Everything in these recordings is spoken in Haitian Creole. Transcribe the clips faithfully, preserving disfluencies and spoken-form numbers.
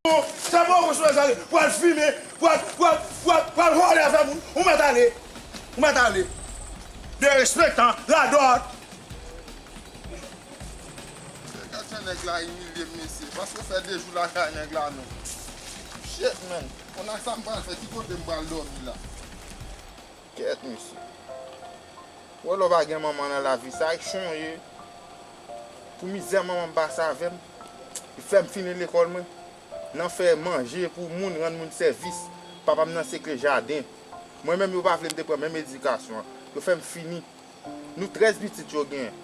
Bon, se bon, bon, se bon, pral fimen, pral, pral, pral, pral vòlè afè moun. Ou mèt ale. Ou mèt ale. Derespektan, radòt. Gad jan nèg la imilye m, mesye. Paske w fè de jou lakay nèg la, non. Shit, man. Konn ak sa m pral fè, ki kote m pral dòmi la? Kèt, mesye. Wè lè w pa gen manman nan lavi, sa k chonje. Pou mizè manman m pase avè m, li fè m fini lekòl mwen. Nan fè manje pou moun, rann moun sèvis. Papa m nan sekle jaden. Mwen menm, yo pa vle m te pran menm edikasyon an. Yo fè m fini. Nou trèz pitit yo genyen.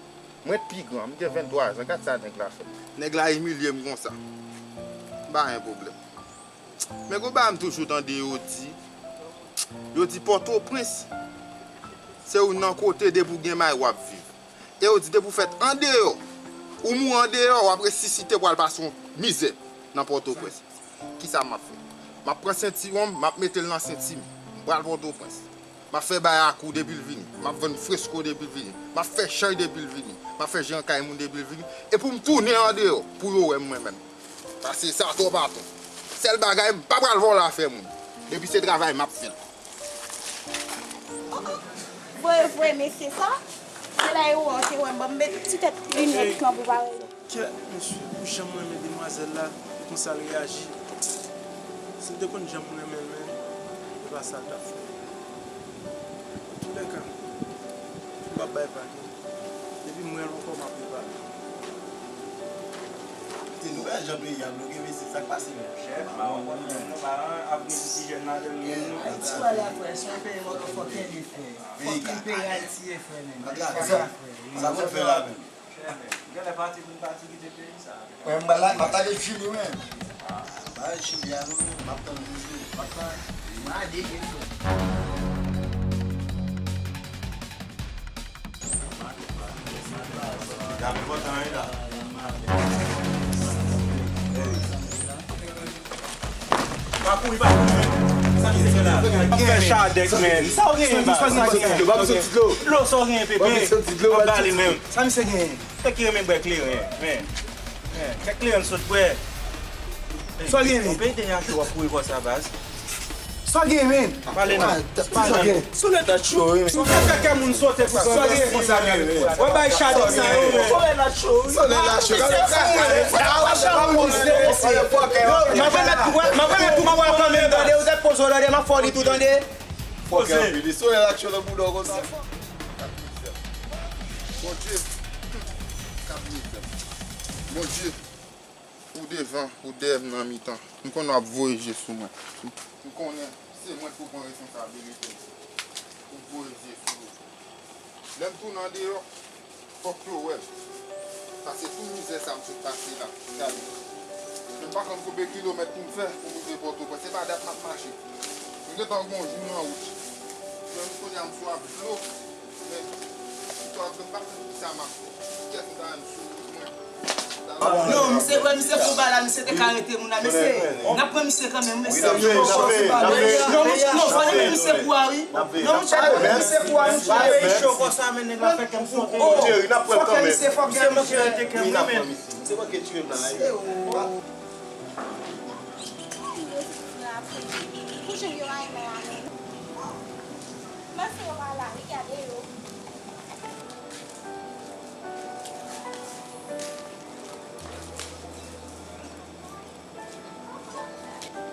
Mwen t pi gran, m gen venntwa zan. Gad sa nèg la fè m. Nèg la imilye m konsa. M pa gen pwoblèm. Men gon bagay m toujou tande yo di, yo di Pòtoprens, se youn nan kote depi w gen may w ap viv. E yo di depi w fèt andeyò, ou mouri andeyò, w ap resisite pou al pase yon mizè nan Pòtoprens. Kisa m ap fè? M ap pran sentiwon m, m ap mete l nan senti m. M pral Pòtoprens. M ap fè bay akou depi l vini. M ap vann fresko depi l vini. M ap fè chay depi l vini. M ap fè jeran kay moun depi l vini. E pou m tounen andeyò, pou yo wè m mwen menm. Paske sa twò baton. Sèl bagay, m pa pral vòlè afè moun. Depi se travay, m ap fè l. Oh, oh. Vre, vre, mesye sa. Se la e wè, te wè m, ban m met ti tèt linèt lan pou parèy. Kèt, mesye, pou jan m renmen demwazèl la, e konsa l reyaji. Si m te konn jan m renmen l, men, e pa sa l t ap fè. Antoulèka, m p ap bay vag, non. Depi m wè l ankò, m ap repale. Te nou wè jan peyi a bloke, mesye, sa k pase menm? Chèf, pa wè pwoblèm, non, pa ap gen ti jèn ladan l, non. Ayiti wè la frè, se yon peyi motherfucking frè. Fucking peyi Ayiti ye frè menm. Sa moun fè la menm? Genlè pati pou n pati kite peyi sa. Mwen, m pral la, m ap lage Jimmy, mwen. Bay Jimmy a, non, m ap tann li tou. M ap tann. Mwen a de ke tou. Pa kouri, pa kouri. Sa misye fè la? Ap fè chadèk, men. Sa w genyen, baz? Dlo, sa w genyen, pepe? Ap bale menm. Sa misye genyen? Nèg ki renmen bwè kleren, men. Men, kèk kleren sot bwè. Sa w genyen, men? Yon peyi de yacho w ap kouri konsa, baz. Sa w genyen, men? Pale non. Pale non. Soulè ta cho, wi, men. Ou fè fè kè moun sote konsa. Sa w genyen konsa, men? W ap bay chadèk sa yo, men. Soulè ta cho, wi. Soulè ta cho. M ap remèt pou, m ap remèt pou mwen kanmenm, tande, ou tèt poze w, tande, m ap fè w li tou, tande. Fòkè anpil, wi. Soulè ta cho nan bouda w konsa. Bondye, kap mizè. Bondye, ou devan, ou dèyè m nan mitan. M konnen w ap voye je sou mwen. M konnen se mwen ki pou pran responsabilite m. Ou voye je sou yo. Lè m tounen andeyò, fòk yo wè m. Paske tout mizè sa m sot pase la, gade. Men m pa konn konbyen kilomèt pou m fè pou m rive Pòtoprens. Se pa dat m ap mache. M gentan gon jou nan wout. Men kounye a m sou ak dlo. Men, m sou ak dlo, m pa konn kisa m ap fè. Kiyès m ta renmen sou wout mwen? Non, misye vre, misye fou ba la, misye te ka rete moun la, mesye. N ap pran misye kanmenm, mesye. Non, non, fò n met misye kou a, wi. Non, monchè, misye kou a, monchè. Cho konsa, men nèg la fè kè m sote. Fò k fè misye, fò k fè misye. Misye manke tiye m nan la. Pou jan yo renmen a menm. Mesye yo pa la, wi, gade yo.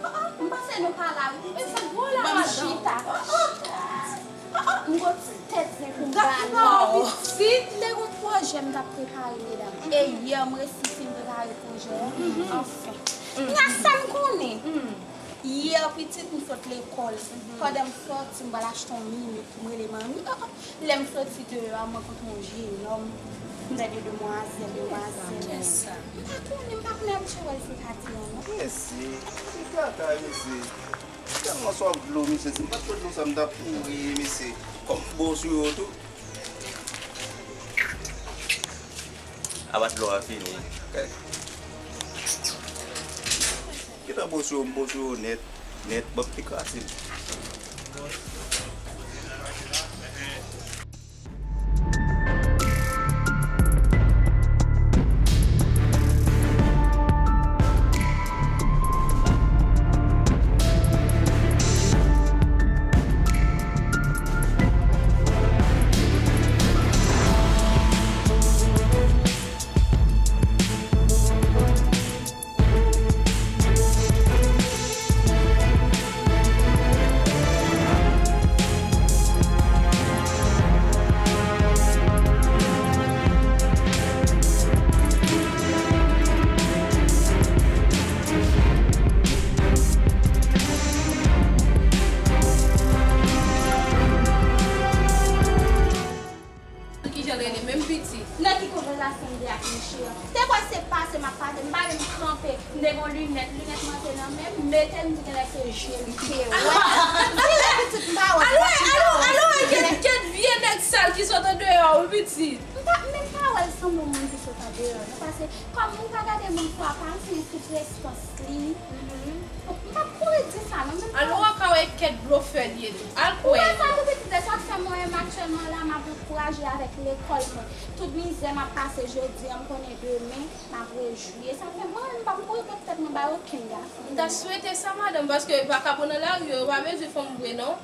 Oh, oh, m panse nou pa la, wi. Men sa gwo la madanm. Chita. Oh, oh. Oh, oh, m gon ti tèt zen pou m ba nou. Pitit, te gon pwojè m t ap prepare, medam. E yè, m resi fin prepare pwojè a. Anfen. Nan sa m konnen. Yè, pitit, m sot lekòl. Pandan m sòti, m pral achte yon minit pou m rele manmi. Oh, oh. Lè m soti deyò a, m rankontre yon jenòm. M tande demwazèl, demwazèl. Kiyès sa? M pa konnen, m pa konnen abitye wè l se katye an, non. Mesye, ki kaka, mesye. Tèlman swaf dlo, mesye. Si m pa t pran dlo sa, m t ap mouri, mesye. Kòm m bon sou yo tou. Apa dlo a fini. Gentan bon sou yo, m bon sou yo nèt, nèt, ban m te kraze l. Nèg yon linèt, linèt mwen te nan men m, mete m di genlè se je m te wè. Di lè pitit m pa wè, alò, alò, alò, kèt, kèt vye nèg sal ki sot andeyò, wi, pitit. M pa, m menm pa wè l sanble yon moun ki sot andeyò, non, paske kòm moun pa gade moun fwa pa l, se sou prestans li. M p ap kouri di sa, non, men. Alò, w a ka wè kèt blofè l ye tou. Al kwè. Ou wè sa tou, pitit, e sa k fè mwen menm aktyèlman la, m ap ankouraje avèk lekòl mwen. Tout mizè m ap pase jodi a, m konnen demen, m ap rejwi. E sa fè mwen, m p ap kouri pran tèt mwen bay okenn gason. M ta swete sa, madanm, paske vakabon nan lari yo, yo pa bezwen fanm vre, non.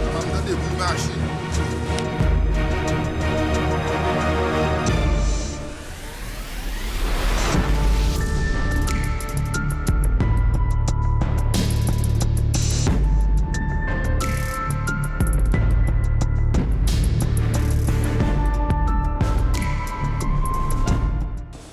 Manman m tande bri machin.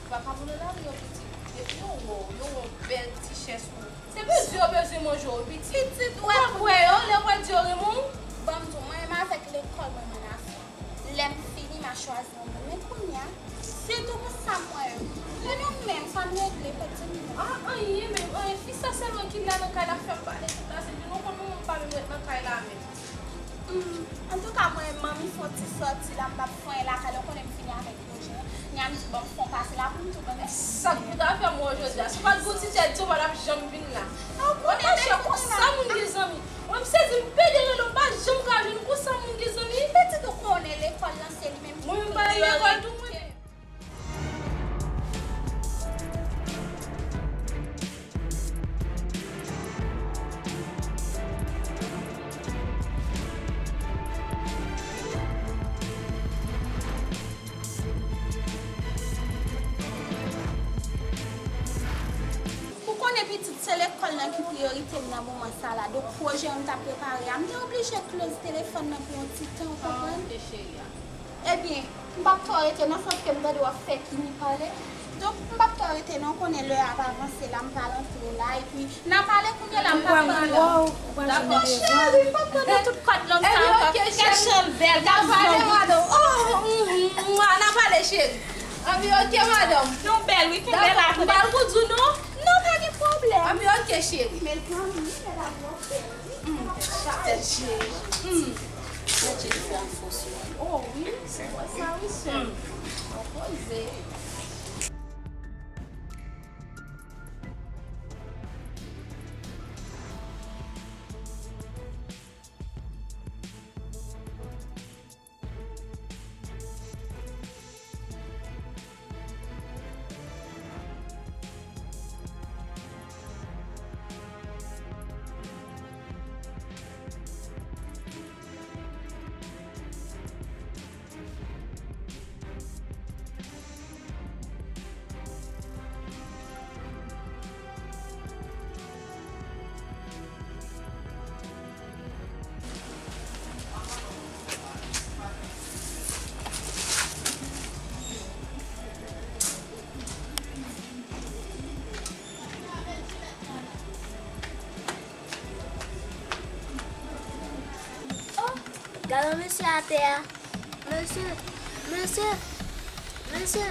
Vakabon nan lari yo, pitit. Depi yo wè w, yo wè w bèl ti chè sou ou. Se bezwen yo bezwen manje w, pitit. Pitit, ou pa kwè yo, lè yo pral di yo renmen w. Ban m di w, mwen menm avèk lekòl mwen, mwen nan afè. Lè m fini, m a chwazi yon moun. Men kounye a, sitou pou sa m wè yo. Men nou menm, sa n regle, fè di m non. Ah, anyen menm, anyen. Fi sa sèlman ki la nan kay la fè m pale tout la, se vin ou konn manman m pa menm ret nan kay la menm. Hmm, antouka, mwen, manmi fè yon ti sòti la, m p ap fè anyen lakay la, ou konnen m fini avèk Roger. Nya m di, bon, m fè yon pase la pou m tou ban. Sa k pou ta fè mwen jodi a? Si w pa t gon ti tèt di, w pa t ap janm vin la. Ah, ou konnen, machè, konsa moun gen zanmi. Mwen, m sezi, m pede rele w, m pa janm ka jwenn ou. Konsa moun gen zanmi. Pitit, ou konnen lekòl lan, se li menm ki priyorite. Mwen menm, m pa al lekòl tou, mwen. Ou konnen pitit, se lekòl nan ki priyorite m nan moman sa la. Donk, pwojè yo m t ap prepare a, m te oblije close telefòn nan pou yon ti tan, ou konprann? Ah, ok, cheri a. Ebyen, m p ap twò rete nan sans ke m tande w ap fè Kimi pale. Donk, m p ap twò rete non, konnen lè a ap avanse la, m pral antre la, epi n a pale kounye a la, m p ap pran tan. Dakò, cheri, m p ap pran nan tout kòd long sa ankò. Kèt chan bèl, n a pale, madanm. Oh, mwa, n a pale, cheri. Anben, ok, madanm. Nou bèl, wi, kenbe la, m pral kouri di w non. Non, pa gen pwoblèm. Anben, ok, cheri. Men l pran, wi, men l ap bèl, wi. Hmm, chapèl cheri. Hmm. Gad Jennifer an fòs yo. Oh wi, se mwen sa wi sè m. Mwen poze. Oh, gade mesye atè a. Mesye, mesye, mesye.